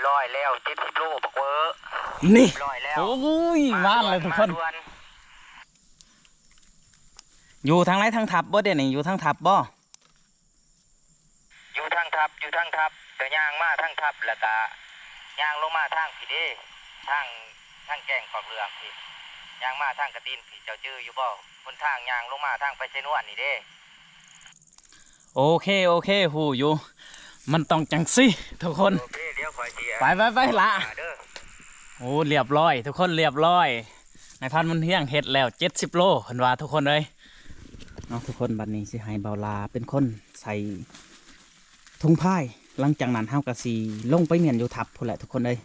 ຮ້ອຍແລ້ວ ເຈັດສິບໂລ ບັກເວີ. ນີ້ ຮ້ອຍແລ້ວ. ໂອ້ຍ ມາແລ້ວທຸກຄົນ. ຢູ່ທາງໃດ ທາງທັບບໍ່? ດຽວນີ້ຢູ່ທາງທັບບໍ່? ຢູ່ທາງທັບ ຢູ່ທາງທັບ. ກະຍ່າງມາທາງທັບ ແລ້ວກະຍ່າງລົງມາທາງພີ້ເດ້ ທາງ ທາງແກ້ງຄອກເຫຼືອງພີ້. ຍ່າງມາທາງກະຕິນພີ້ ເຈົ້າຈື່ຢູ່ບໍ່? ຫົນທາງຍ່າງລົງມາທາງໄປໄຊນວນນີ້ເດ້. ໂອເຄ ໂອເຄ ຮູ້ຢູ່. ມັນຕ້ອງຈັ່ງຊີ້ທຸກຄົນ. ໂອເຄ ດຽວຂ້ອຍຊິ ໄປ ໄປ ໄປລະ. ໂອ້ ລຽບຮ້ອຍທຸກຄົນ ລຽບຮ້ອຍ. ນາຍພັນບຸນຮຽງເຮັດແລ້ວ ເຈັດສິບໂລ ເພິ່ນວ່າທຸກຄົນເອີຍ. ເອົາທຸກຄົນ ບັດນີ້ຊິໃຫ້ບ່າວຫຼາເປັນຄົນໃສ່ ທຸງພາຍ. ຫຼັງຈາກນັ້ນເຮົາກະຊິລົງໄປມ້ຽນຢູ່ທັບພຸ້ນແຫຼະທຸກຄົນເອີຍ.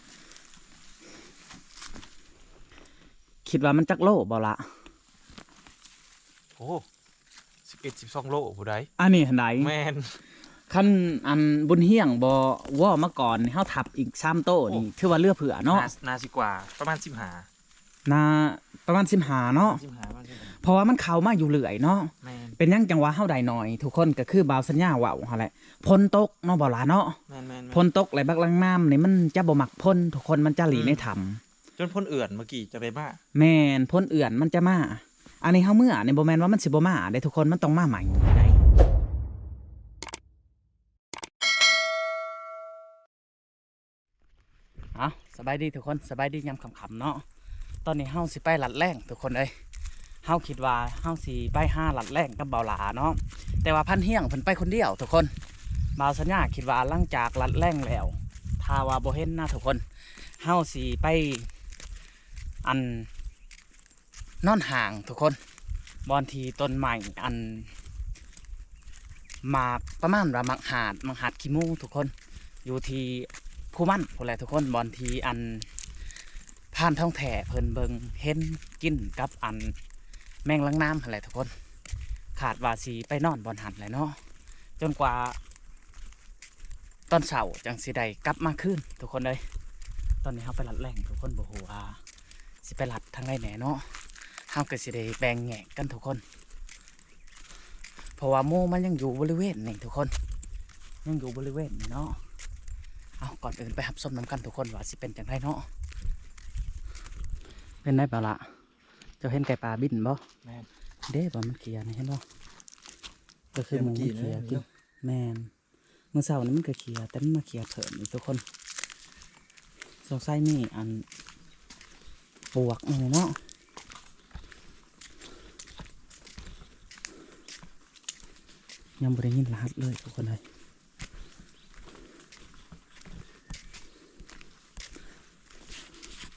ຄິດວ່າມັນຈັກໂລບໍ່ລະ? ໂອ້ ສິບເອັດ ສິບສອງໂລຜູ້ໃດ. ອັນນີ້ຫັ້ນໃດ? ແມ່ນ. ຄັນອັນບຸນຮຽງບໍ່ວໍມາກ່ອນນີ້ ເຮົາທັບອີກສາມໂຕນີ້ ເອີ ຖືວ່າເຫຼືອເຜືອເນາະ. ໜ້າ ໜ້າຊິກວ່າປະມານສິບຫ້າ. ໜ້າປະມານສິບຫ້າເນາະ. ສິບຫ້າ ປະມານສິບຫ້າ ເພາະວ່າມັນເຂົ້າມາຢູ່ເລື້ອຍເນາະ. ແມ່ນ. ເປັນຫຍັງຈັ່ງວ່າເຮົາໄດ້ໜ້ອຍທຸກຄົນ? ກະຄືບ່າວສັນຍາເວົ້າຫັ້ນແຫຼະ ຝົນຕົກເນາະ ບໍ່ຫຼາເນາະ. ແມ່ນໆໆ. ຝົນຕົກແລ້ວບັກນາງນາມນີ້ມັນຈະບໍ່ມັກຝົນທຸກຄົນ ມັນຈະຫຼີ ອືມ ໃນຖ້ຳ. ຈົນຝົນເອື້ອນເມື່ອກີ້ຈະໄດ້ມາ. ແມ່ນ ຝົນເອື້ອນມັນຈະມາ. ອັນນີ້ເຮົາເມືອນີ້ບໍ່ແມ່ນວ່າມັນຊິບໍ່ມາເດ້ທຸກຄົນ ມັນຕ້ອງມາໃໝ່ໄດ. ເອົາ ສະບາຍດີທຸກຄົນ ສະບາຍດີຍາມຄ່ຳໆເນາະ. ຕອນນີ້ເຮົາຊິໄປລັດແລ້ງທຸກຄົນເອີຍ. ເຮົາຄິດວ່າເຮົາຊິໄປຫາລັດແລ້ງກັບບ່າວຫຼາເນາະ ແຕ່ວ່າພັນຮຽງເພິ່ນໄປຄົນດຽວທຸກຄົນ. ບ່າວສັນຍາຄິດວ່າຫຼັງຈາກລັດແລ້ງແລ້ວ ຖ້າວ່າບໍ່ເຫັນນະທຸກຄົນ ເຮົາຊິໄປ ອັນ ນອນຫ້າງທຸກຄົນ ບ່ອນທີ່ຕົ້ນໄມ້ອັນ ໝາກປະມານວ່າໝາກຫາດ ໝາກຫາດຂີ້ໝູທຸກຄົນ ຢູ່ທີ່ພູມັນພຸ້ນແຫຼະທຸກຄົນ ບ່ອນທີ່ອັນ ພານທອງແທ້ເພິ່ນເບິ່ງເຫັນກິນກັບອັນ ແມງລາງນາມຫັ້ນແຫຼະທຸກຄົນ. ຄາດວ່າຊິໄປນອນບ່ອນຫັ້ນແຫຼະເນາະ ຈົນກວ່າ ຕອນເຊົ້າຈັ່ງຊິໄດ້ກັບມາຄືນທຸກຄົນເອີຍ. ຕອນນີ້ເຮົາໄປລັດແລ້ງທຸກຄົນ ບໍ່ຮູ້ວ່າຊິໄປລັດທາງໃດແດ່ເນາະ. ເຮົາກະຊິໄດ້ແບ່ງແຍກກັນທຸກຄົນ ເພາະວ່າໝູມັນຍັງຢູ່ບໍລິເວນນີ້ທຸກຄົນ ຍັງຢູ່ບໍລິເວນນີ້ເນາະ. ເອົາ ກ່ອນອື່ນໄປຮັບຊົມນຳກັນທຸກຄົນວ່າຊິເປັນຈັ່ງໃດເນາະ. ເປັນໃດບ່າວຫຼາ ເຈົ້າເຫັນໄກ່ປ່າບິນບໍ່? ແມ່ນ. ເດ້ ບ່າວມັນເຂຍນີ້ ເຫັນບໍ່? ກະຄືໝູມັນເຂຍກິນ. ແມ່ນ. ມື້ເຊົ້ານີ້ມັນກະເຂຍ ແຕ່ມັນມາເຂຍເພີ່ມອີກທຸກຄົນ. ສົງໄສມີອັນ ປວກນີ້ເນາະ. ຍັງບໍ່ໄດ້ຍິນລະຫັດເລີຍທຸກຄົນເອີຍ.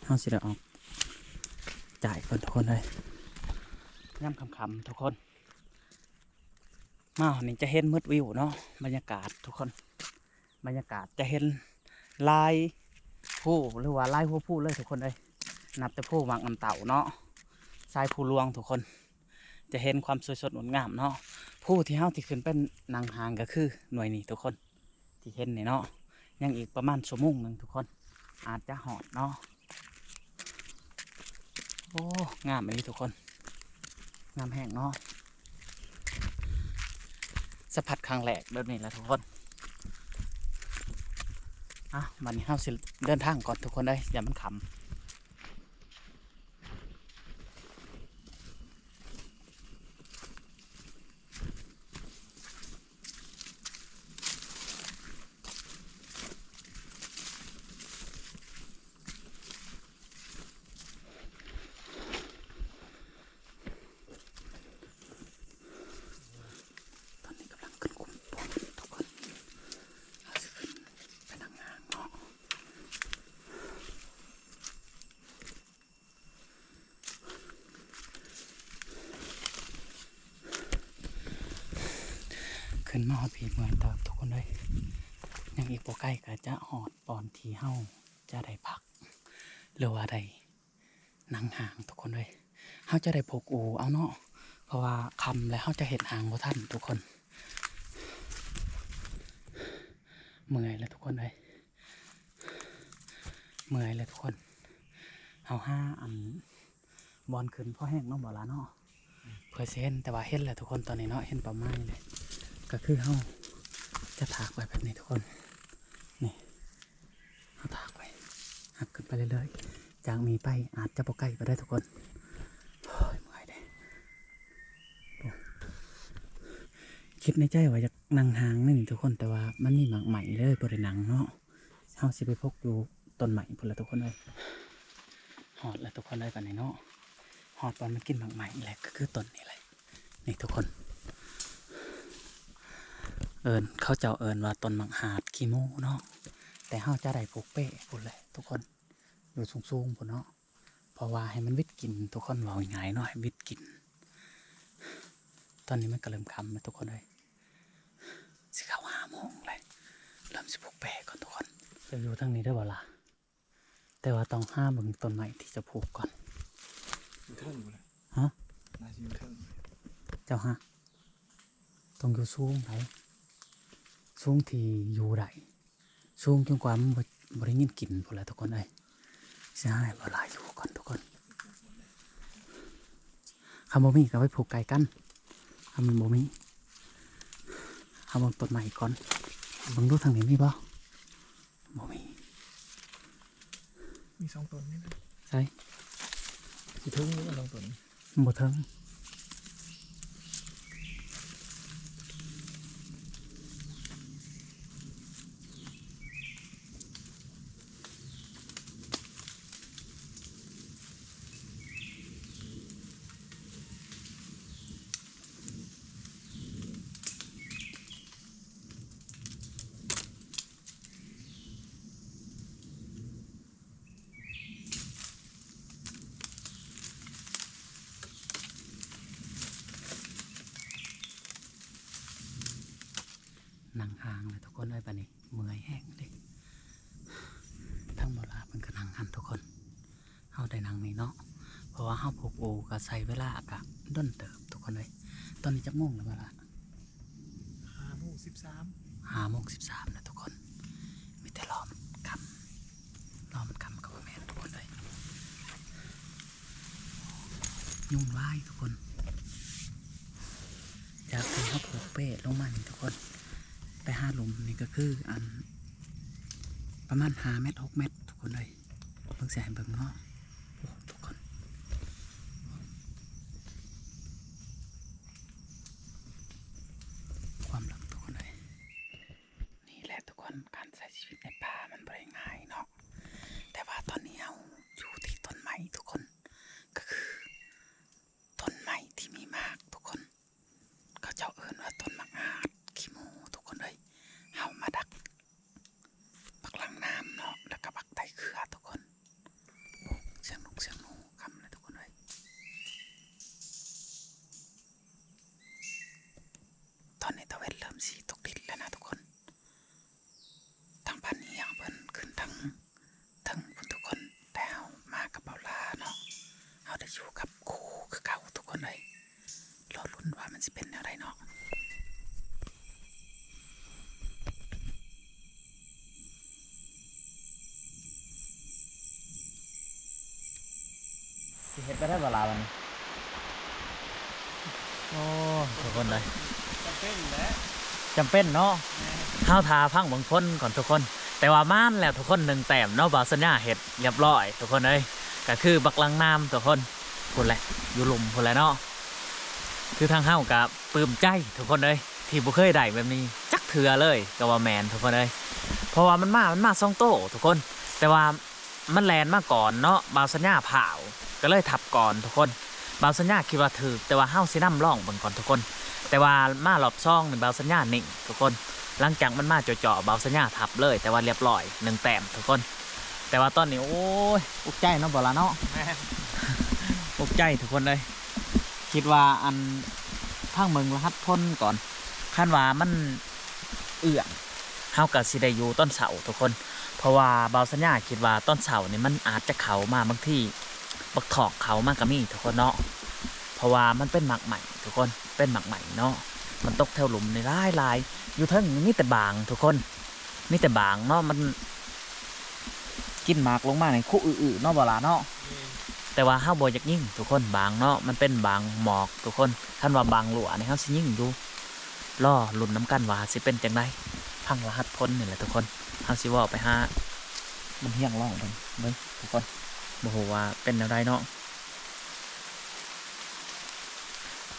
ເຮົາຊິໄດ້ອອກຈ່າຍກ່ອນທຸກຄົນເອີຍ. ຍາມຄ່ຳໆທຸກຄົນ ມາຮອດນີ້ຈະເຫັນໝົດວິວເນາະ ບັນຍາກາດທຸກຄົນ. ບັນຍາກາດຈະເຫັນຫຼາຍພູ ຫຼືວ່າຫຼາຍຫົວພູເລີຍທຸກຄົນເອີຍ. ນັບແຕ່ພູໝາກນ້ຳເຕົ້າເນາະ ຊາຍພູຫຼວງທຸກຄົນ ຈະເຫັນຄວາມສວຍສົດງົດງາມເນາະ. ພູທີ່ເຮົາທີ່ຂຶ້ນໄປນັ່ງຫ້າງກະຄືໜ່ວຍນີ້ທຸກຄົນ ທີ່ເຫັນນີ້ເນາະ. ຍັງອີກປະມານຊົ່ວໂມງໜຶ່ງທຸກຄົນ ອາດຈະຮອດເນາະ. ໂອ້ ງາມອີ່ຫຼີທຸກຄົນ ງາມແຮງເນາະ. ສະຜັດຄັ້ງແລກແບບນີ້ແຫຼະທຸກຄົນ. ເອົາ ບັດນີ້ເຮົາຊິເດີນທາງກ່ອນທຸກຄົນເອີຍ ຢ້ານມັນຄ່ຳ. ຕອນນີ້ກຳລັງຂຶ້ນຂຸມປົນທຸກຄົນ ເຮົາຊິຂຶ້ນໄປນັ່ງຫ້າງເນາະ. ຂຶ້ນມາຮອດພີ້ເມື່ອຍເຕີບທຸກຄົນເອີຍ. ຍັງອີກບໍ່ໄກກະຈະຮອດບ່ອນທີ່ເຮົາຈະໄດ້ພັກ ຫຼືວ່າໄດ້ນັ່ງຫ້າງທຸກຄົນເອີຍ. ເຮົາຈະໄດ້ພົກອູ່ເອົາເນາະ ເພາະວ່າຄ່ຳແລ້ວເຮົາຈະເຮັດຫ້າງບໍ່ທັນທຸກຄົນ. ເມື່ອຍແລ້ວທຸກຄົນເອີຍ ເມື່ອຍແລ້ວທຸກຄົນ. ເຮົາຫາອັນ ບ່ອນຂຶ້ນພໍແຮງເນາະ ບໍ່ລະເນາະ ເພື່ອຊິເຫັນ ແຕ່ວ່າເຫັນແລ້ວທຸກຄົນ ຕອນນີ້ເນາະ ເຫັນເປົ້າໝາຍແລ້ວ. ກະຄືເຮົາຈະຖາກໄວ້ແບບນີ້ທຸກຄົນ ນີ້ ເຮົາຖາກໄປ ເລື້ອຍໆ. ຈາກນີ້ໄປອາດຈະບໍ່ໄກປານໃດທຸກຄົນ. ໂອ້ຍ ເມື່ອຍເດ້. ຄິດໃນໃຈວ່າຢາກນັ່ງຫ້າງນີ້ທຸກຄົນ, ແຕ່ວ່າມັນມີໝາກໄມ້ເລີຍບໍ່ໄດ້ນັ່ງເນາະ. ເຮົາຊິໄປພົກຢູ່ຕົ້ນໄມ້ພຸ້ນລະທຸກຄົນເອີຍ. ຮອດແລ້ວທຸກຄົນເອີຍ ບາດນີ້ເນາະ, ຮອດບ່ອນມັນກິນໝາກໄມ້ແຫຼະ, ກໍຄືຕົ້ນນີ້ແຫຼະ. ນີ້ທຸກຄົນ ເອີ້ນ ເຂົາເຈົ້າເອີ້ນວ່າຕົ້ນໝາກຫາດຂີ້ໝູເນາະ, ແຕ່ເຮົາຈະໄດ້ຜູກເປ້ພຸ້ນແຫຼະທຸກຄົນ, ຢູ່ສູງໆພຸ້ນເນາະ. ເພາະວ່າໃຫ້ມັນຫວິດກິນທຸກຄົນ, ເວົ້າງ່າຍໆເນາະ ໃຫ້ຫວິດກິນ. ຕອນນີ້ມັນກໍເລີ່ມຄ່ຳແລ້ວທຸກຄົນເອີຍ, ຊິເຂົ້າຫ້າໂມງແລ້ວ. ເລີ່ມຊິຜູກເປ້ກ່ອນທຸກຄົນ. ຈະຢູ່ທາງນີ້ໄດ້ບໍ່ລະ? ແຕ່ວ່າຕ້ອງຫາເບິ່ງຕົ້ນໄມ້ທີ່ຈະຜູກກ່ອນ. ຢູ່ເທິງພຸ້ນແຫຼະ. ຮະ? ໜ້າຊິຢູ່ເທິງ. ເຈົ້າຮະ? ຕ້ອງຢູ່ສູງໃດ໋, ສູງທີ່ຢູ່ໄດ້, ສູງຈົນກວ່າມັນບໍ່ ບໍ່ໄດ້ຍິນກິ່ນພຸ້ນແຫຼະທຸກຄົນເອີຍ. ຊິຫາບໍ່ຫຼາຍຢູ່ກ່ອນທຸກຄົນ. ຄັນບໍ່ມີກໍໄປຜູກໄກກັນ, ຄັນມັນບໍ່ມີ. ເຮົາເບິ່ງຕົ້ນໄມ້ກ່ອນ, ເບິ່ງດູທາງນີ້ມີບໍ່? ບໍ່ມີ. ມີສອງຕົ້ນນີ້ນະ. ໃສ? ຊິເຖິງຢູ່ບໍ່ສອງຕົ້ນ? ບໍ່ເຖິງ. ນັ່ງຫ້າງແລ້ວທຸກຄົນເອີຍ, ບາດນີ້ເມື່ອຍແຮງເດ້. ທາງບໍ່ຫຼາເພິ່ນກໍນັ່ງຫັ້ນທຸກຄົນ, ເຮົາໄດ້ນັ່ງນີ້ເນາະ, ເພາະວ່າເຮົາຜູກໂອກໍໃຊ້ເວລາກໍດົນເຕີບທຸກຄົນເອີຍ. ຕອນນີ້ຈັກໂມງແລ້ວບໍ່ລະ? ຫ້າໂມງສິບສາມ. ຫ້າໂມງສິບສາມແລ້ວທຸກຄົນ. ມີແຕ່ລໍມັນຄ່ຳ, ລໍມັນຄ່ຳກໍບໍ່ແມ່ນທຸກຄົນເອີຍ. ຍຸງຫຼາຍທຸກຄົນ. ຈາກທີ່ເຮົາຜູກເປ້ລົງມານີ້ທຸກຄົນ, ໄປຫາຫຼຸມນີ້ກໍຄືອັນປະມານຫ້າແມັດ ຫົກແມັດທຸກຄົນເອີຍ. ເບິ່ງ ຊິໃຫ້ເບິ່ງເນາະ. ໂອ້ ທຸກຄົນ ຄວາມເລິກທຸກຄົນເອີຍ. ນີ້ແຫຼະທຸກຄົນ, ການໃຊ້ຊີວິດໃນປ່າມັນບໍ່ໄດ້ງ່າຍເນາະ. ແຕ່ວ່າຕອນນີ້ເຮົາຢູ່ທີ່ຕົ້ນໄມ້ທຸກຄົນ, ກໍຄືຕົ້ນໄມ້ທີ່ມີໝາກທຸກຄົນ. ເຂົາເຈົ້າເອີ້ນວ່າຕົ້ນໝາກຫາດຂີ້ໝູທຸກຄົນເອີຍ. ເຮົາມາດັກບັກລັງນ້ຳເນາະ, ແລ້ວກໍບັກໄຕເຄືອທຸກຄົນ. ໂອ້ ສຽງນົກສຽງໜູຄ່ຳແລ້ວທຸກຄົນເອີຍ. ຕອນນີ້ຕາເວັນເລີ່ມຊິຕົກດິນແລ້ວນະທຸກຄົນ. ທາງບ້ານນີ້ເພິ່ນຂຶ້ນທາງເທິງພຸ້ນທຸກຄົນ, ແຕ່ເຮົາມາກັບເບົາຫຼ້າເນາະ, ເຮົາໄດ້ຢູ່ກັບຄູຄືເກົ່າທຸກຄົນເອີຍ. ລໍລຸ້ນວ່າມັນຊິເປັນແນວໃດເນາະ. ຊິເຮັດໄປໄດ້ບໍ່ລະບັດນີ້? ໂອ້ ທຸກຄົນເອີຍ ຈຳເປັນແຫຼະ ຈຳເປັນເນາະ. ແມ່ນ ເຮົາຖ້າຟັງເບິ່ງຜົນກ່ອນທຸກຄົນ. ແຕ່ວ່າມານແລ້ວທຸກຄົນ ໜຶ່ງແຕ້ມເນາະ, ບ່າວສັນຍາເຮັດລຽບຮ້ອຍທຸກຄົນເອີຍ. ກໍຄືບັກລັງນ້ຳທຸກຄົນ ພຸ້ນແຫຼະ ຢູ່ລຸ່ມພຸ້ນແຫຼະເນາະ. ຄືທາງເຮົາກໍປຶ້ມໃຈທຸກຄົນເອີຍ ທີ່ບໍ່ເຄີຍໄດ້ແບບນີ້ຈັກເທື່ອເລີຍ ກໍວ່າແມ່ນທຸກຄົນເອີຍ. ເພາະວ່າມັນມາ ມັນມາສອງໂຕທຸກຄົນ ແຕ່ວ່າ ມັນແລ່ນມາກ່ອນເນາະ, ບ່າວສັນຍາພ້າວ ກໍເລີຍທັບກ່ອນທຸກຄົນ. ບ່າວສັນຍາຄິດວ່າຖືກ ແຕ່ວ່າເຮົາຊິນຳລອງເບິ່ງກ່ອນທຸກຄົນ. ແຕ່ວ່າມາລອບສອງນີ້ ບ່າວສັນຍານິ່ງທຸກຄົນ. ຫຼັງຈາກມັນມາເຈາະໆ ບ່າວສັນຍາທັບເລີຍ ແຕ່ວ່າລຽບຮ້ອຍ ໜຶ່ງແຕ້ມທຸກຄົນ. ແຕ່ວ່າຕອນນີ້ ໂອ້ຍ ອຸກໃຈເນາະ ບໍ່ລະເນາະ. ແມ່ນ ອຸກໃຈທຸກຄົນເອີຍ. ຄິດວ່າອັນ ທາງເບິ່ງລະຫັດຜົນກ່ອນ, ຄັນວ່າມັນເອື້ອນ ເຮົາກໍຊິໄດ້ຢູ່ຕອນເຊົ້າທຸກຄົນ. ເພາະວ່າບ່າວສັນຍາຄິດວ່າຕອນເຊົ້ານີ້ມັນອາດຈະເຂົ້າມາ, ບາງທີບັກຖອກເຂົ້າມາກໍມີທຸກຄົນເນາະ. ເພາະວ່າມັນເປັນໝາກໄມ້ທຸກຄົນ, ເປັນໝາກໄມ້ເນາະ. ມັນຕົກແຖວລຸ່ມນີ້ຫຼາຍໆ, ຢູ່ເທິງນີ້ມີແຕ່ບາງທຸກຄົນ, ມີແຕ່ບາງເນາະ. ມັນກິນໝາກລົງມານີ້ ຄຸອືໆເນາະ ບໍ່ຫຼ້າເນາະ. ແມ່ນ ແຕ່ວ່າເຮົາບໍ່ຢາກຍິງທຸກຄົນ, ບາງເນາະ, ມັນເປັນບາງໝອກທຸກຄົນ. ຄັນວ່າບາງຫຼວນີ້ ເຮົາຊິຍິງຢູ່. ລໍລຸ້ນນຳກັນວ່າຊິເປັນຈັ່ງໃດ. ຟັງລະຫັດຜົນນີ້ແຫຼະທຸກຄົນ, ເຮົາຊິເວົ້າໄປຫາ ບຸນຮຽງ ລອງເບິ່ງ ເບິ່ງທຸກຄົນ ບໍ່ຮູ້ວ່າເປັນແນວໃດເນາະ.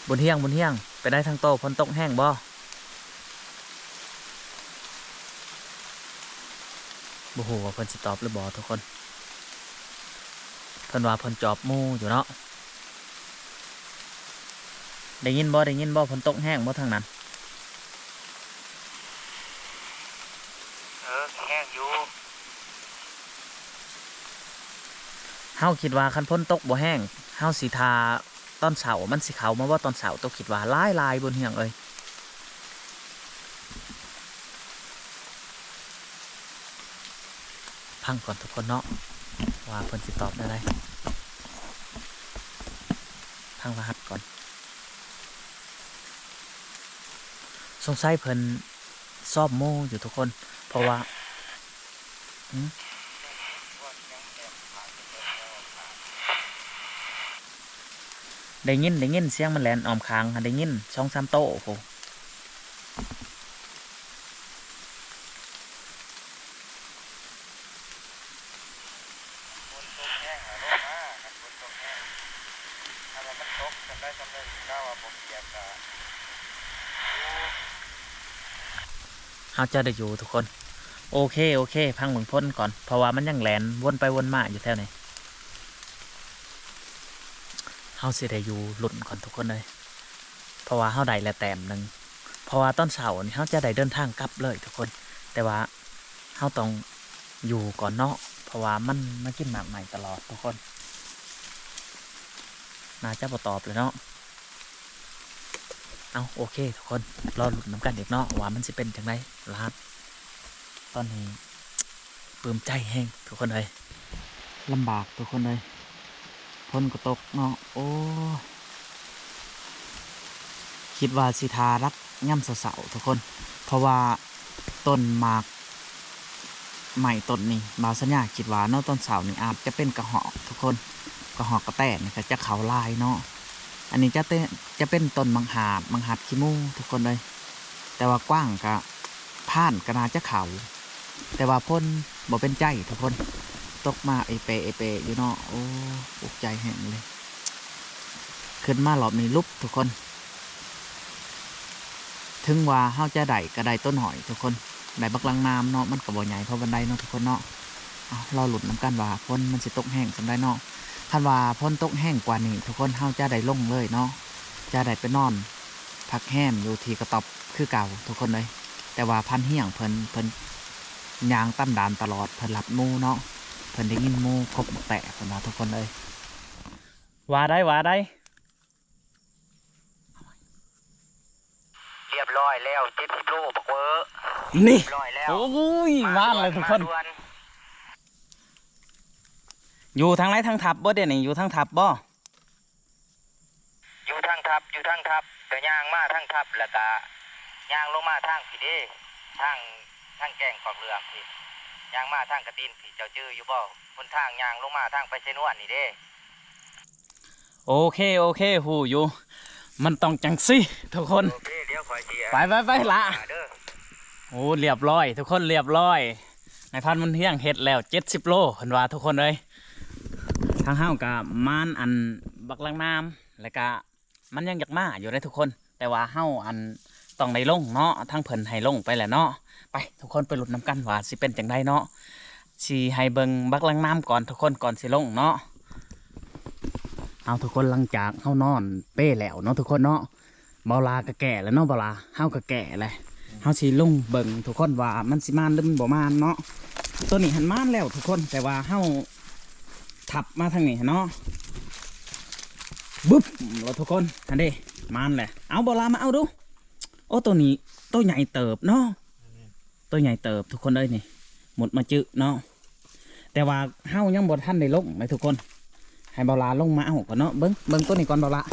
ບຸນຮຽງ ບຸນຮຽງ ເປັນໃດທາງໂຕ ຝົນຕົກແຮງບໍ່? ບໍ່ຮູ້ວ່າເພິ່ນຊິຕອບຫຼືບໍ່ທຸກຄົນ. ເພິ່ນວ່າເພິ່ນຈອບໝູຢູ່ເນາະ. ໄດ້ຍິນບໍ່? ໄດ້ຍິນບໍ່? ຝົນຕົກແຮງບໍ່ທາງນັ້ນ? ເອີ ແຮງຢູ່. ເຮົາຄິດວ່າຄັນຝົນຕົກບໍ່ແຮງ ເຮົາຊິຖ້າຕອນເຊົ້າ ມັນຊິເຂົ້າມາບໍ່ຕອນເຊົ້າ? ໂຕຄິດວ່າຫຼາຍໆ ບຸນຮຽງເອີຍ. ຟັງກ່ອນທຸກຄົນເນາະ ວ່າເພິ່ນຊິຕອບແນວໃດ. ຟັງລະຫັດກ່ອນ. ສົງໄສເພິ່ນຊອມໝູຢູ່ທຸກຄົນ ເພາະວ່າ ໄດ້ຍິນ ໄດ້ຍິນສຽງມັນແລ່ນອ້ອມຂ້າງ ໄດ້ຍິນສອງສາມໂຕພຸ້ນ. ຝົນຕົກແຮງ ຖ້າວ່າມັນຕົກສ່ຳໃດສ່ຳໜຶ່ງ ຖ້າວ່າບໍ່ປຽກກະ ເຮົາຈະໄດ້ຢູ່ທຸກຄົນ. ໂອເຄ ໂອເຄ ພັງເບິ່ງຝົນກ່ອນ ເພາະວ່າມັນຍັງແລ່ນວົນໄປວົນມາຢູ່ແຖວນີ້. ເຮົາຊິໄດ້ຢູ່ລຸ້ນກ່ອນທຸກຄົນເອີຍ ເພາະວ່າເຮົາໄດ້ແລ້ວແຕ້ມໜຶ່ງ. ເພາະວ່າຕອນເຊົ້ານີ້ເຮົາຈະໄດ້ເດີນທາງກັບເລີຍທຸກຄົນ ແຕ່ວ່າເຮົາຕ້ອງຢູ່ກ່ອນເນາະ ເພາະວ່າມັນມາກິນໝາກໄມ້ຕະຫຼອດທຸກຄົນ. ໜ້າຈະບໍ່ຕອບແລ້ວເນາະ. ເອົາ ໂອເຄທຸກຄົນ ລໍລຸ້ນນຳກັນອີກເນາະ ວ່າມັນຊິເປັນຈັ່ງໃດລະຫັດ. ຕອນນີ້ປຶ້ມໃຈແຮງທຸກຄົນເອີຍ. ລຳບາກທຸກຄົນເອີຍ ຝົນກໍຕົກເນາະ. ໂອ້ຍ ຄິດວ່າຊິຖ້າດັກຍາມເຊົ້າໆ ທຸກຄົນ ເພາະວ່າ ຕົ້ນໝາກໄມ້ຕົ້ນນີ້ ບ່າວສັນຍາຄິດວ່າເນາະ ຕອນເຊົ້ານີ້ອາດຈະເປັນກະຮອກທຸກຄົນ ກະຮອກກະແຕນນີ້ກໍຈະເຂົ້າຫຼາຍເນາະ. ອັນນີ້ຈະເຕ- ຈະເປັນຕົ້ນໝາກຫາດ ໝາກຫາດຂີ້ໝູທຸກຄົນເອີຍ. ແຕ່ວ່າກວາງກະ ພານກໍໜ້າຈະເຂົ້າ ແຕ່ວ່າຝົນບໍ່ເປັນໃຈທຸກຄົນ ຕົກມາເອເປເອເປຢູ່ເນາະ. ໂອ້ ອຸກໃຈແຮງເລີຍ ຂຶ້ນມາຮອບນີ້ຫຼຸບທຸກຄົນ. ເຖິງວ່າເຮົາຈະໄດ້ກໍໄດ້ໂຕນ້ອຍທຸກຄົນ ໄດ້ບັກລັງນາມເນາະ ມັນກໍບໍ່ໃຫຍ່ພໍປານໃດເນາະທຸກຄົນເນາະ. ເອົາ ລໍລຸ້ນນຳກັນວ່າຝົນມັນຊິຕົກແຮງສ່ຳໃດເນາະ. ຄັນວ່າຝົນຕົກແຮງກວ່ານີ້ທຸກຄົນ ເຮົາຈະໄດ້ລົງເລີຍເນາະ ຈະໄດ້ໄປນອນພັກແຮມຢູ່ທີ່ກະຕ໊ອບຄືເກົ່າທຸກຄົນເອີຍ. ແຕ່ວ່າພັນຮຽງເພິ່ນ ເພິ່ນຍ່າງຕາມດ່ານຕະຫຼອດ ເພິ່ນລັດໝູເນາະ ເພິ່ນໄດ້ຍິນໝູຄົບບັກແຕເພິ່ນວ່າທຸກຄົນເອີຍ. ວ່າໄດ້ ວ່າໄດ້. ຮຽບຮ້ອຍແລ້ວ ເຈັດສິບໂລບັກເວີ. ນີ້ ຮຽບຮ້ອຍແລ້ວ. ໂອ້ຍ ມາແລ້ວທຸກຄົນ. ຢູ່ທາງໃດ ທາງທັບບໍ່? ດຽວນີ້ຢູ່ທາງທັບບໍ່? ຢູ່ທາງທັບ ຢູ່ທາງທັບ. ກໍຍ່າງມາທາງທັບ ແລ້ວກະຍ່າງລົງມາທາງພີ້ເດ້ ທາງ ທາງແກ້ງຄອກເຫຼືອງພີ້ ຍ່າງມາທາງກະຕີນພີ້. ເຈົ້າຈື່ຢູ່ບໍ່? ຫົນທາງຍ່າງລົງມາທາງໄປໄຊນວນນີ້ເດ້. ໂອເຄ ໂອເຄ ຮູ້ຢູ່ ມັນຕ້ອງຈັ່ງຊີ້ທຸກຄົນ. ໂອເຄ ດຽວຂ້ອຍຊິ ໄປ ໄປ ໄປລະ. ເດີ ໂອ້ ຮຽບຮ້ອຍທຸກຄົນ ຮຽບຮ້ອຍ. ນາຍພັນບຸນຮຽງເຮັດແລ້ວເຈັດສິບໂລ ເພິ່ນວ່າທຸກຄົນເອີຍ. ທາງເຮົາກະມານອັນບັກລັງນາມ ແລ້ວກະມັນຍັງຢາກມາຢູ່ເດ້ທຸກຄົນ ແຕ່ວ່າເຮົາອັນຕ້ອງໄດ້ລົງເນາະ ທາງເພິ່ນໃຫ້ລົງໄປແລ້ວເນາະ. ໄປທຸກຄົນ ໄປລຸ້ນນຳກັນວ່າຊິເປັນຈັ່ງໃດເນາະ. ຊິໃຫ້ເບິ່ງບັກລັງນາມກ່ອນທຸກຄົນ ກ່ອນຊິລົງເນາະ. ເອົາທຸກຄົນ ຫຼັງຈາກເຮົານອນເປແລ້ວເນາະທຸກຄົນເນາະ ເບົາຫຼ້າກໍແກ້ແລ້ວເນາະ ເບົາຫຼ້າ ເຮົາກໍແກ້ແລ້ວ. ເຮົາຊິລົງເບິ່ງທຸກຄົນວ່າມັນຊິມານຫຼືມັນບໍ່ມານເນາະ. ໂຕນີ້ຫັ້ນມານແລ້ວທຸກຄົນ ແຕ່ວ່າເຮົາທັບມາທາງນີ້ເນາະ ບຶບ ແລ້ວທຸກຄົນ ຫັ້ນເດ້ ມານແຫຼະ. ເອົາ ເບົາຫຼ້າມາເອົາດູ. ໂອ້ ໂຕນີ້ໂຕໃຫຍ່ເຕີບເນາະ ໂຕໃຫຍ່ເຕີບທຸກຄົນເອີຍ ນີ້ມຸດມາຈຶເນາະ. ແຕ່ວ່າເຮົາຍັງບໍ່ທັນໄດ້ລົງເລີຍທຸກຄົນ ໃຫ້ເບົາຫຼ້າລົງມາເອົາກ່ອນເນາະ. ເບິ່ງ ເບິ່ງໂຕນີ້ກ່ອນເບົາຫຼ້າ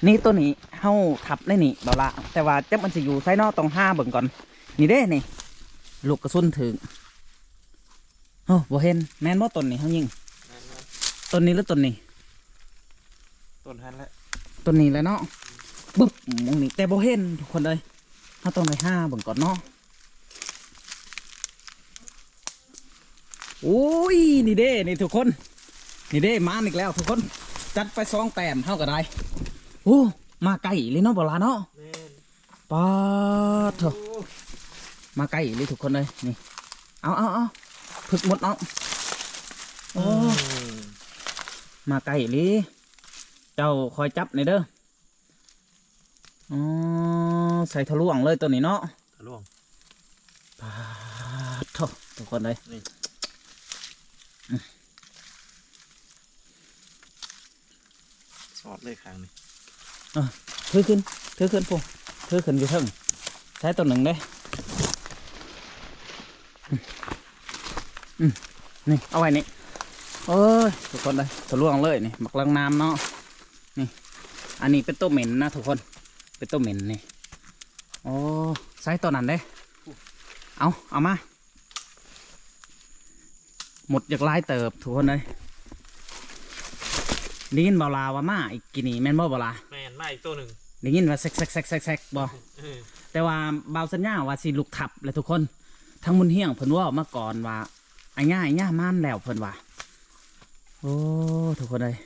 ນີ້ ໂຕນີ້ເຮົາທັບໃນນີ້ເບົາຫຼ້າ ແຕ່ວ່າຈັກມັນຊິຢູ່ໃສເນາະ ຕ້ອງຫາເບິ່ງກ່ອນ. ນີ້ເດ້ ນີ້ ລູກກະສຸນຖືກ. ໂອ້ ບໍ່ເຫັນ ແມ່ນບໍ່ຕົ້ນນີ້ເຮົາຍິງ? ແມ່ນໆ ຕົ້ນນີ້ຫຼືຕົ້ນນີ້? ຕົ້ນຫັ້ນແຫຼະ ຕົ້ນນີ້ແຫຼະເນາະ. ບຶບ ໝ່ອງນີ້ ແຕ່ບໍ່ເຫັນທຸກຄົນເອີຍ ເຮົາຕ້ອງໄດ້ຫາເບິ່ງກ່ອນເນາະ. ໂອ້ຍ ນີ້ເດ້ ນີ້ທຸກຄົນ ນີ້ເດ້ ມາອີກແລ້ວທຸກຄົນ ຈັດໄປສອງແຕ້ມເຮົາກໍໄດ້. ໂອ້ ມາໃກ້ອີ່ຫຼີເນາະ ບໍ່ຫຼາເນາະ. ແມ່ນ. ປາດໂທ້ ໂອ້ ມາໃກ້ອີ່ຫຼີທຸກຄົນເອີຍ ນີ້ ເອົາ ເອົາ ເອົາ ຜຶກໝົດເອົາ. ໂອ້ ອືມ ມາໃກ້ອີ່ຫຼີ ເຈົ້າຄອຍຈັບແດ່ເດີ. ອໍ ໃສ່ທະລວງເລີຍໂຕນີ້ເນາະ ທະລວງ. ປາດໂທ້ ທຸກຄົນເອີຍ ນີ້ ອືມ ສອດເລີຍຂ້າງນີ້. ເອີ ຖືຂຶ້ນ ຖືຂຶ້ນພຸ້ນ ຖືຂຶ້ນຢູ່ເທິງ ໃສ່ໂຕໜຶ່ງເດ້. ອືມ ອືມ ນີ້ ເອົາໄວ້ນີ້. ໂອ້ຍ ທຸກຄົນເອີຍ ທະລວງເລີຍນີ້ ບັກລາງນ້ຳເນາະ. ນີ້ ອັນນີ້ເປັນໂຕເໝັນນະທຸກຄົນ ເປັນໂຕເໝັນນີ້. ໂອ້ ໃສ່ໂຕນັ້ນເດ້ ເອົາ ເອົາມາ. ໝົດຢາກຫຼາຍເຕີບທຸກຄົນເອີຍ. ໄດ້ຍິນບ່າວຫຼ້າວ່າມາອີກກີ້ນີ້ແມ່ນບໍ່ບ່າວຫຼ້າ? ແມ່ນ ມາອີກໂຕໜຶ່ງ ໄດ້ຍິນວ່າແຊກໆໆໆ ບໍ່? ເອີ ແຕ່ວ່າບ່າວສັນຍາວ່າຊິລຸກທັບແຫຼະທຸກຄົນ. ທາງບຸນຮຽງເພິ່ນເວົ້າມາກ່ອນວ່າ ອາຍາ ອາຍາມາແລ້ວເພິ່ນວ່າ. ໂອ້ ທຸກຄົນເອີຍ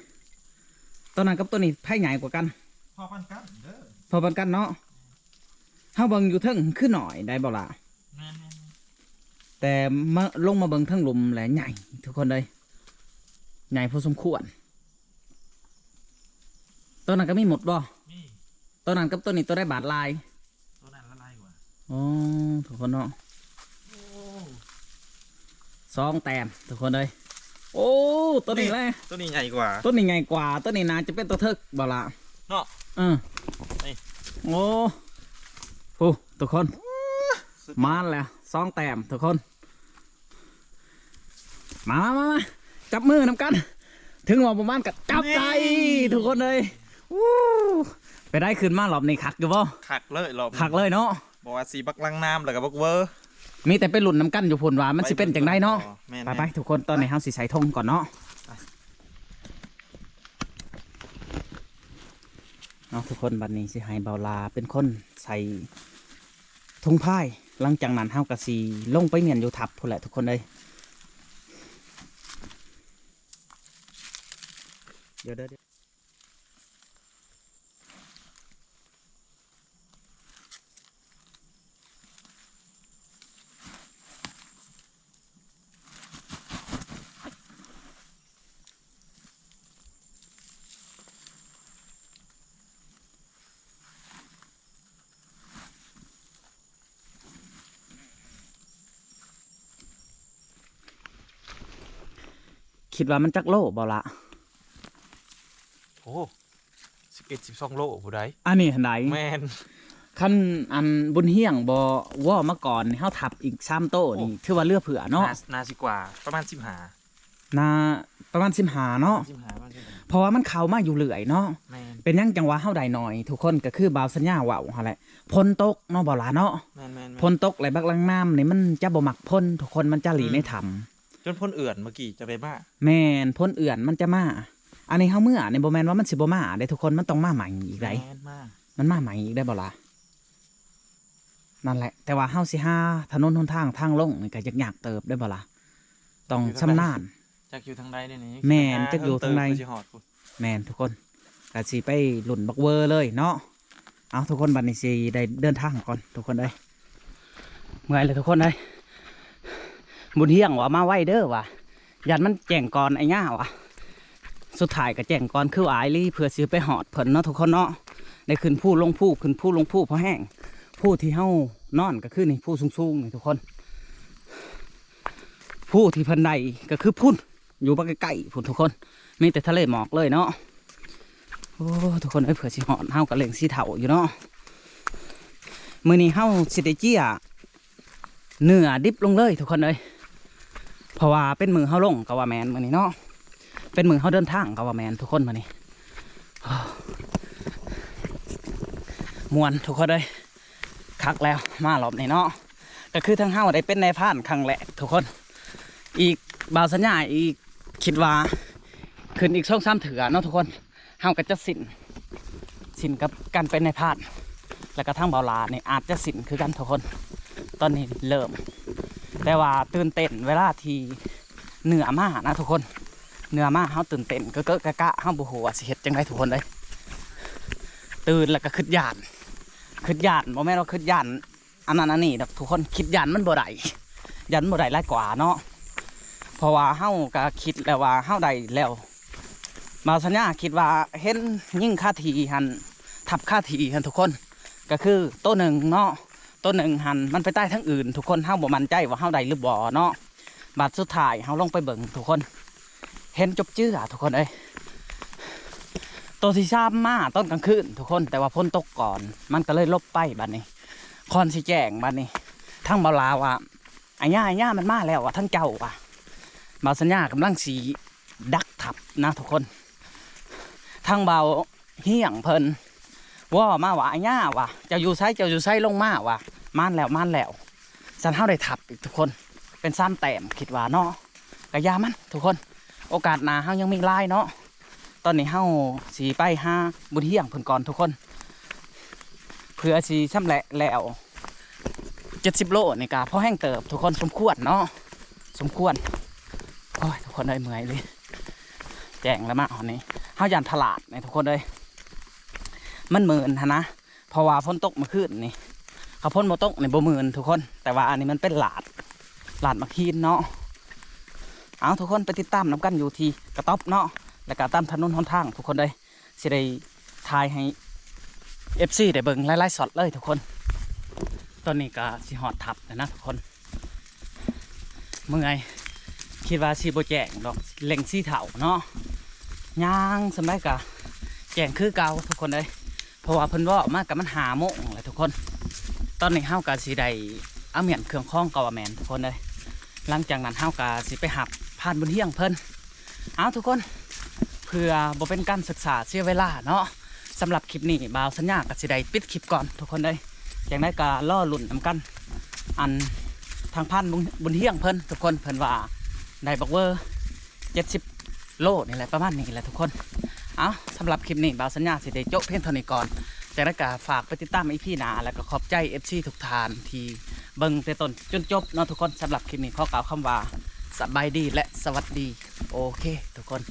ໂຕນັ້ນກັບໂຕນີ້ໃຜໃຫຍ່ກວ່າກັນ? ພໍປານກັນເດີ ພໍປານກັນເນາະ. ເຮົາເບິ່ງຢູ່ເທິງຄືໜ້ອຍໄດ໋ບໍ່ລະ? ແມ່ນໆໆ ແຕ່ມາ ລົງມາເບິ່ງເທິງລຸ່ມແລ້ວໃຫຍ່ທຸກຄົນເອີຍ ໃຫຍ່ພໍສົມຄວນ. ໂຕນັ້ນກໍມີໝົດບໍ່? ມີ. ໂຕນັ້ນກັບໂຕນີ້ໂຕໃດບາດຫຼາຍ? ໂຕນັ້ນລະຫຼາຍກວ່າ. ອໍ ທຸກຄົນເນາະ ໂອ້ ສອງແຕ້ມທຸກຄົນເອີຍ. ໂອ້ ໂຕນີ້ແຫຼະ ໂຕນີ້ໃຫຍ່ກວ່າ ໂຕນີ້ໃຫຍ່ກວ່າ ໂຕນີ້ໜ້າຈະເປັນໂຕເຖິກບໍ່ລະເນາະ? ເອີ ນີ້ ໂອ້ ຜູ້ ທຸກຄົນ ມາແລ້ວສອງແຕ້ມທຸກຄົນ. ມາ ມາ ມາ ມາ ຈັບມືນຳກັນ ເຖິງວ່າບໍ່ມານກໍຈັບໄດ້ ນີ້ ທຸກຄົນເອີຍ. ອູ້ ໄປໄດ້ຂຶ້ນມາລອບນີ້ຄັກຢູ່ບໍ່? ຄັກເລີຍລອບນີ້ ຄັກເລີຍເນາະ. ບໍ່ວ່າຊິບັກລັງນ້ຳ ແລ້ວກໍບັກເວີ ມີແຕ່ໄປລຸ້ນນຳກັນຢູ່ພຸ້ນວ່າມັນຊິເປັນຈັ່ງໃດເນາະ. ແມ່ນໆ ໄປໆ ທຸກຄົນ ຕອນນີ້ເຮົາຊິໃສ່ຖົງກ່ອນເນາະ. ເອົາ ທຸກຄົນ ບັດນີ້ຊິໃຫ້ບ່າວຫຼ້າເປັນຄົນໃສ່ຖົງພາຍ ຫຼັງຈາກນັ້ນເຮົາກໍຊິລົງໄປມ້ຽນຢູ່ທັບພຸ້ນແຫຼະທຸກຄົນເອີຍ. ດຽວໆ ຄິດວ່າມັນຈັກໂລບໍ່ລະ? ໂອ້ ສິບເອັດ ສິບສອງໂລຜູ້ໃດ໋ ອັນນີ້ຫັ້ນໃດ໋. ແມ່ນ ຄັນອັນບຸນຮຽງບໍ່ເວົ້າມາກ່ອນ ເຮົາທັບອີກສາມໂຕນີ້ ໂອ້ ຖືວ່າເຫຼືອເຜື່ອເນາະ. ໜ້າ ໜ້າຊິກວ່າປະມານສິບຫ້າ ໜ້າປະມານສິບຫ້າເນາະ ສິບຫ້າ ປະມານສິບຫ້າ ເພາະວ່າມັນເຂົ້າມາຢູ່ເລື້ອຍເນາະ. ແມ່ນ ເປັນຫຍັງຈັ່ງວ່າເຮົາໄດ້ໜ້ອຍ ທຸກຄົນ ກໍຄືບ່າວສັນຍາເວົ້າຫັ້ນແຫຼະ ຝົນຕົກເນາະ ບ່າວຫຼ້າເນາະ. ແມ່ນໆໆ ຝົນຕົກ ແລະ ບັກລັງນ້ຳນີ້ມັນຈະບໍ່ມັກພົນ ທຸກຄົນ ມັນຈະຫຼີ້ ອືມ ໃນຖ້ຳ ຈົນຝົນເອື້ອນເມື່ອກີ້ຈັ່ງໄດ້ມາ. ແມ່ນ ຝົນເອື້ອນມັນຈະມາ. ອັນນີ້ເຮົາເມືອນີ້ບໍ່ແມ່ນວ່າມັນຊິບໍ່ມາເດ້ທຸກຄົນ ມັນຕ້ອງມາໃໝ່ອີກໃດ໋. ແມ່ນ ມາ ມັນມາໃໝ່ອີກໄດ໋ ບໍ່ລະ? ນັ້ນແຫຼະ ແຕ່ວ່າເຮົາຊິຫາຖະໜົນຫົນທາງ ທາງລົງນີ້ກໍຍາກໆເຕີບໄດ໋ ບໍ່ລະ? ຕ້ອງຊຳນານ. ຈັກຢູ່ທາງໃດນີ້? ແມ່ນ ຈັກຢູ່ທາງໃດ? ແມ່ນ ທຸກຄົນ ກໍຊິໄປລຸ້ນບັກເວີເລີຍເນາະ. ເອົາ ທຸກຄົນ ບັດນີ້ຊິໄດ້ເດີນທາງກ່ອນ ທຸກຄົນເອີຍ. ເມື່ອຍແລ້ວ ທຸກຄົນເອີຍ. ບຸນຮຽງວ່າມາໄວເດີວ່າ ຢ້ານມັນແຈ້ງກ່ອນອ້າຍຍາວ່າ. ສຸດທ້າຍກໍແຈ້ງກ່ອນຄືອ້າຍລີ ເພື່ອຊິໄປຮອດເພິ່ນເນາະ ທຸກຄົນເນາະ. ໄດ້ຂຶ້ນພູລົງພູ ຂຶ້ນພູລົງພູພໍແຮງ. ພູທີ່ເຮົານອນກໍຄືນີ້ ພູສູງໆນີ້ ທຸກຄົນ. ພູທີ່ເພິ່ນໄດ້ກໍຄືພຸ້ນ ຢູ່ບັກໃກ້ໆພຸ້ນ ທຸກຄົນ. ມີແຕ່ທະເລໝອກເລີຍເນາະ. ໂອ້ ທຸກຄົນເອີຍ ເພື່ອຊິຮອດ ເຮົາກໍເລັ່ງຊິເຖົ້າຢູ່ເນາະ. ມື້ນີ້ເຮົາຊິໄດ້ເຈຍເນື້ອດິບລົງເລີຍ ທຸກຄົນເອີຍ ເພາະວ່າເປັນມື້ເຮົາລົງກໍວ່າແມ່ນມື້ນີ້ເນາະ ເປັນມື້ເຮົາເດີນທາງກໍວ່າແມ່ນ ທຸກຄົນ. ມື້ນີ້ ໂອ້ ມ່ວນ ທຸກຄົນເອີຍ. ຄັກແລ້ວ ມາຮອບນີ້ເນາະ ກໍຄືທາງເຮົາໄດ້ເປັນນາຍພານຄັ້ງແລກ ທຸກຄົນ. ອີກ ບ່າວສັນຍາອີກ ຄິດວ່າຂຶ້ນອີກສອງສາມເທື່ອເນາະ ທຸກຄົນ. ເຮົາກໍຈະຊິນ ຊິນກັບການເປັນນາຍພານ ແລ້ວກໍທາງບ່າວຫຼ້ານີ້ອາດຈະຊິນຄືກັນ ທຸກຄົນ. ຕອນນີ້ເລີ່ມ ແຕ່ວ່າຕື່ນເຕັ້ນເວລາທີ່ ເໜືອມານະທຸກຄົນ ເໜືອມາ ເຮົາຕື່ນເຕັ້ນເກີະໆກະກະ ເຮົາບໍ່ຮູ້ວ່າຊິເຮັດຈັ່ງໃດທຸກຄົນເອີຍ. ຕື່ນແລ້ວກະຄຶດຢ້ານ ຄຶດຢ້ານ ບໍ່ແມ່ນວ່າຄຶດຢ້ານອັນນັ້ນອັນນີ້ດອກທຸກຄົນ ຄິດຢ້ານມັນບໍ່ໄດ້ ຢ້ານມັນບໍ່ໄດ້ຫຼາຍກວ່າເນາະ ເພາະວ່າເຮົາກະຄິດແລ້ວວ່າເຮົາໄດ້ແລ້ວ. ບ່າວສັນຍາຄິດວ່າເຫັນຍິງຄາທີ່ຫັ້ນ ທັບຄາທີ່ຫັ້ນທຸກຄົນ ກະຄືໂຕໜຶ່ງເນາະ ໂຕໜຶ່ງຫັ້ນມັນໄປຕາຍທາງອື່ນທຸກຄົນ ເຮົາບໍ່ໝັ້ນໃຈວ່າເຮົາໄດ້ຫຼືບໍ່ເນາະ. ບາດສຸດທ້າຍເຮົາລົງໄປເບິ່ງທຸກຄົນ ເຫັນຈົບເຈື່ອທຸກຄົນເອີຍ. ໂຕທີສາມມາຕອນກາງຄືນທຸກຄົນ ແຕ່ວ່າຝົນຕົກກ່ອນ ມັນກະເລີຍຫຼົບໄປບາດນີ້ ກ່ອນຊິແຈ້ງບາດນີ້ ທາງບ່າວຫຼ້າວ່າ ອາຍາ ອາຍາ ມັນມາແລ້ວວ່າ ທາງເຈົ້າວ່າ. ບ່າວສັນຍາກຳລັງຊິດັກທັບນະທຸກຄົນ ທາງບ່າວຮຽງເພິ່ນວໍມາວ່າ ອາຍາວ່າ ເຈົ້າຢູ່ໃສ ເຈົ້າຢູ່ໃສ ລົງມາວ່າ ມານແລ້ວ ມານແລ້ວ. ຊັ້ນເຮົາໄດ້ທັບອີກທຸກຄົນ ເປັນສາມແຕ້ມ ຄິດວ່າເນາະ ກະຢ່າມັນທຸກຄົນ ໂອກາດໜ້າເຮົາຍັງມີຫຼາຍເນາະ. ຕອນນີ້ເຮົາຊິໄປຫາບຸນຮຽງເພິ່ນກ່ອນທຸກຄົນ ເພື່ອຊິຊຳແຫຼະແລ້ວ ເຈັດສິບໂລນີ້ກະພໍແຮງເຕີບທຸກຄົນ ສົມຄວນເນາະ ສົມຄວນ. ໂອ້ຍ ທຸກຄົນເອີຍ ເມື່ອຍເລີຍ ແຈ້ງແລ້ວມາຮອດນີ້ ເຮົາຢ້ານພະຫຼາດນີ້ທຸກຄົນເອີຍ ມັນມື່ນຫັ້ນນະ ເພາະວ່າຝົນຕົກມື້ຄືນນີ້ ຄັນຝົນບໍ່ຕົກນີ້ບໍ່ມື່ນທຸກຄົນ ແຕ່ວ່າອັນນີ້ມັນເປັນລາດ ລາດໝາກຫີນເນາະ. ເອົາ ທຸກຄົນໄປຕິດຕາມນຳກັນຢູ່ທີ່ກະຕ໊ອບເນາະ ແລ້ວກະຕາມຖະໜົນຫົນທາງທຸກຄົນເອີຍ ຊິໄດ້ຖ່າຍໃຫ້ເອັຟຊີໄດ້ເບິ່ງຫຼາຍໆຊັອດເລີຍທຸກຄົນ. ຕອນນີ້ກະຊິຮອດທັບແລ້ວນະທຸກຄົນ ເມື່ອຍ ຄິດວ່າຊິບໍ່ແຈ້ງດອກ ເລັ່ງສີ່ເທົ່າເນາະ ຍ່າງສ່ຳໃດກະແຈ້ງຄືເກົ່າທຸກຄົນເອີຍ ເພາະວ່າເພິ່ນເວົ້າມາກະມັນຫ້າໂມງແລ້ວທຸກຄົນ. ຕອນນີ້ເຮົາກະຊິໄດ້ອາມຽນເຄື່ອງຂອງເກົ່າແມ່ນທຸກຄົນເອີຍ ຫຼັງຈາກນັ້ນເຮົາກະຊິໄປຮັບພານບຸນຮຽງເພິ່ນ. ເອົາທຸກຄົນ ເພື່ອບໍ່ເປັນການສຶກສາເສຍເວລາເນາະ ສຳລັບຄລິບນີ້ບ່າວສັນຍາກະຊິໄດ້ປິດຄລິບກ່ອນທຸກຄົນເອີຍ ຈັ່ງໃດກະລໍລຸ້ນນຳກັນ ອັນທາງພານບຸນຮຽງເພິ່ນທຸກຄົນ ເພິ່ນວ່າໄດ້ບັກເວີເຈັດສິບໂລນີ້ແຫຼະ ປະມານນີ້ແຫຼະທຸກຄົນ. ເອົາ ສຳລັບຄລິບນີ້ບ່າວສັນຍາຊິໄດ້ໂຈະພຽງເທົ່ານີ້ກ່ອນ ຈັ່ງໃດກະຝາກໄປຕິດຕາມອີພີໜ້າ ແລ້ວກະຂອບໃຈເອັຟຊີທຸກທ່ານທີ່ເບິ່ງແຕ່ຕົ້ນຈົນຈົບເນາະທຸກຄົນ. ສຳລັບຄລິບນີ້ຂໍກ່າວຄຳວ່າສະບາຍດີ ແລະ ສະຫວັດດີ ໂອເຄທຸກຄົນ.